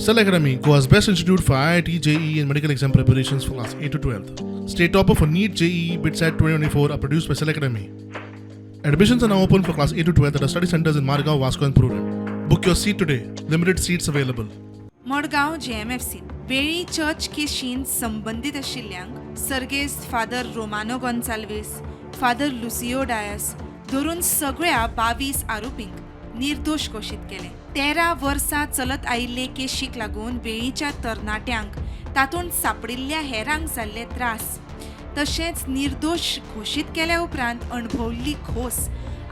Cell Academy, Goa's best institute for IIT, JEE, and medical exam preparations for class 8 to 12. State topper for NEET, JEE, BITSAT 2024 are produced by Cell Academy. Admissions are now open for class 8 to 12 at our study centers in Margao, Vasco, and Prudent. Book your seat today. Limited seats available. Madgaon जेएमएफसीन वेळी church केशीन संबंदीत आशिल्ल्यांक सर्गेस्त father Romano Gonsalves, father Lucio Dias धरून सगळ्या 22 आरोपींक निर्दोश घोशीत केले. 13 वर्सां चलत आयिल्ले केशीक लागून वेळीच्या तरणाट्यांक, तातूंत सांपडिल्ल्या हेरांक जाल्ले त्रास, तशेंच निर्दोश घोशीत केल्या उपरांत अणभवल्ली खोस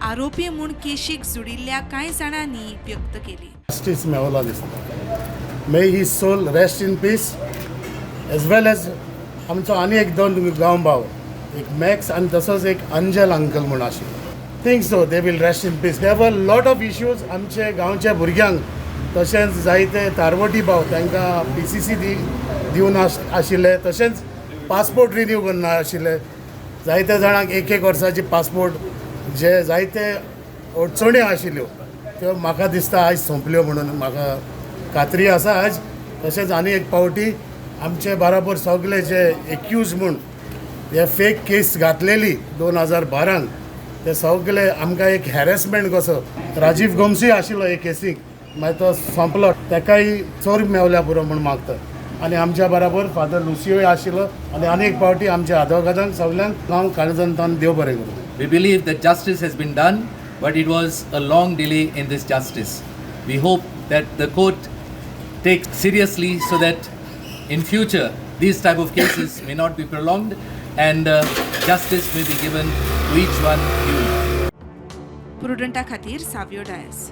आरोपी म्हूण केशीक जुडिल्ल्या कांय जाणांनी व्यक्त केली. जस्टीस मेवला दिसता. May his soul rest in peace, as well as आमचो आनी एक दोन गांव भाव, एक मॅक्स आनी तसोच एक अंजल अंकल म्हूण आशिल्लो. Think so they will rest in peace. There were lot of issues आमचे गांवच्या भुरग्यांक, तशेंच जायते तारवटी भाव तांकां पीसीसी दिवन आशिल्ले, तशेंच पासपोर्ट रिन्यू करना आशिल्ले. जायते जाणांक एक एक वर्साची पासपोर्ट, जे जायते अडचण्यो आशिल्ल्यो त्यो म्हाका दिसता आयज सोंपल्यो म्हणून म्हाका खात्री आसा आज. तशेंच आनी एक पावटी आमचे बराबर सगळे जे एक्यूज म्हूण हे फेक केस घातलेली 2012न, ते सगळे आमकां एक हॅरेसमेंट कसो राजीव गोमसूय आशिल्लो हे केसीक, मागीर तो सोंपलो, ताकाय चोर मेवल्या पुरो म्हूण मागता. आनी आमच्या बराबर फादर लुसियोय आशिल्लो. आनी आनी एक पावटी आमच्या आदवोगादांक सगल्यांक हांव काळजांतल्यान देव बरें करूं. We believe that justice has been done, but it was a long delay in this justice. We hope that the court takes seriously so that in future these type of cases may not be prolonged and justice may be given to each one due. प्रुडंटा खातीर सावियो डायस.